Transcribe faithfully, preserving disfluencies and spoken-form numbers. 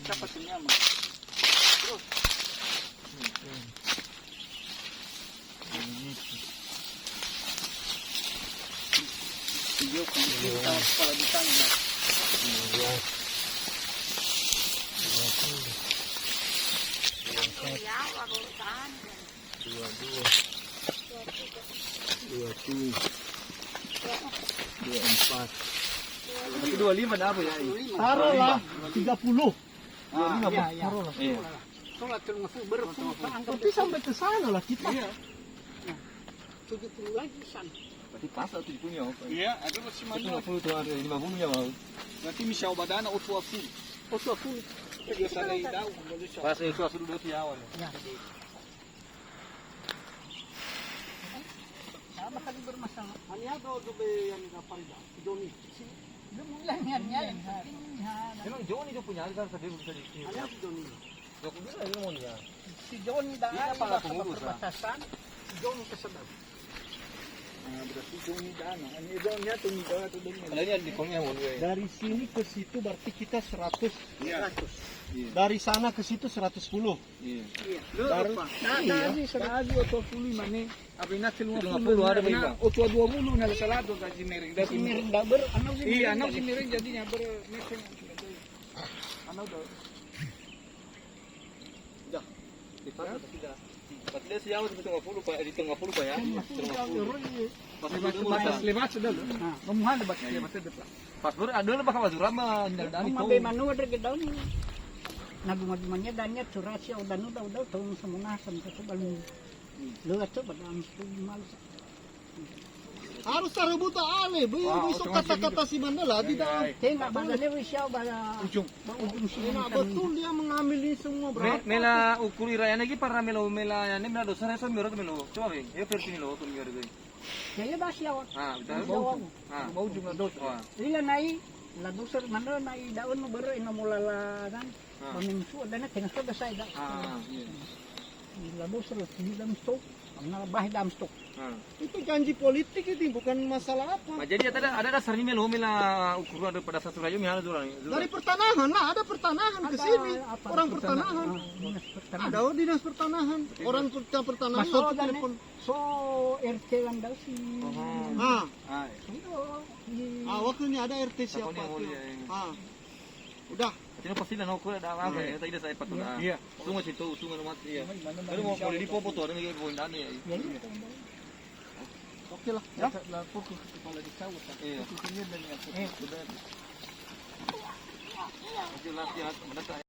Siapa semuanya? Terus. Video kan kita kepala di sana, Mas. Iya. Iya. Iya. Iya. Dua dua. Dua tujuh. Dua empat. Dua lima dah apa ya? Taruhlah tiga puluh. Dua lima, ah, iya, Pak. Iya. Taruhlah. Iya. Sholat ke rumah full, berfull, anggap. Tapi sampai ke sana lah kita. Iya. Nah, tujuh puluh lagi sana. Berarti pas lah tujuh puluh ya, Pak? Iya, ada masih mana? Lima puluh tuh ada, lima puluh ya, Pak. Berarti misal badana otu afun. Otu afun. Pas itu sudah dua tiga awal. Ya. Sama kali bermasalah. Hanya do do be yang na Farida, si Joni. Si, dia mulia nian, nian. Memang Joni dia punya harga tadi bisa di. Hanya si Joni. Dia aku bilang dia mau nian. Si Joni dah. Dia apa lah pengurus, ah? Perbatasan, si Joni kesedap. Nah, berarti Joni dah, nah. Ini Joni atau ni dah atau Joni? Kalau ini ada di Konya, mau dua. Dari sini ke situ berarti kita seratus. Iya. Seratus. Iya. Dari sana ke situ seratus sepuluh. Iya. Iya. Dari, nah, iya. Tadi, tadi otu puluh lima nih. Apa ini? Lima puluh ada, nah, Bang. Otu dua puluh, nah, salah tuh, Haji Mereng. Haji Mereng, dah ber-, anak Haji Mereng. Iya, anak Haji Mereng jadinya ber-, Mereng. Anak udah. Dah. Di pas ada tiga. Pas dia siapa di tengah puluh, Pak, di tengah puluh, Pak, ya? Iya, tengah puluh. Pas lewat, lewat, lewat sudah, loh. Nah, ngomong ada, Pak, lewat sudah, Pak. Pas baru ada, Pak, Pak Zura, Pak, dari Rumah itu. Be manu ada gedong. Nah, bunga-bunganya dania curasi, udah, udah, udah, tahun semua, sama satu balung. Lewat coba dalam sepuluh malu. Harus tarebut ale, be, wah, besok otomatis kata-kata gitu. Si Mandela, tidak. Tenga bala lewi siau bala ujung. Ba ujung si. Enak betul dia mengambil ini semua berapa. Me-, mela ukur ira ya lagi para melo mela ya ne mela dosa reso miro melo. Coba be, ya versi melo tu miro be. Ya, ya, basi awak. Ah, betul. Bau ujung. Ah. Bau ujung la dosa. Wah. Ila nai, la dosa mana nai daun bere ina mulala kan. Ah. Ba memang su ada na kena sudah saya dah. Ah, iya. La dosa la sini dalam stok. Karena bahaya dalam stok. Ah. Itu janji politik itu, bukan masalah apa. Nah, jadi ada, ada dasar ini melo mela ukur ada pada satu rayu misalnya tu lah. Dari pertanahan lah, ada pertanahan ke sini. Ada apa? Orang pertanahan. Pertanahan. Ah, dinas pertanahan. Ada, oh, dinas pertanahan. Orang per-, pertanahan. Masalah waktu dan telepon. So, R T Wanda si. Oh. Ah. Ah, iya. Itu, di. Ah, waktu ini ada R T siapa tuh? Yang mulia, ya. Ah. Udah. Tapi pasti lah, no, aku ada apa, iya, ya, tadi saya patut, iya, ah. Iya. Sungai situ, sungai rumah, iya. Cuma gimana, kalau mau, mau di Popo tuh, ada lagi poin dana, ya. Iya, iya. Oke lah, ya. Lapor ke kepala desa, Pak. Iya. Itu punya dan yang, eh, sudah. Oke lah, ya, mana saya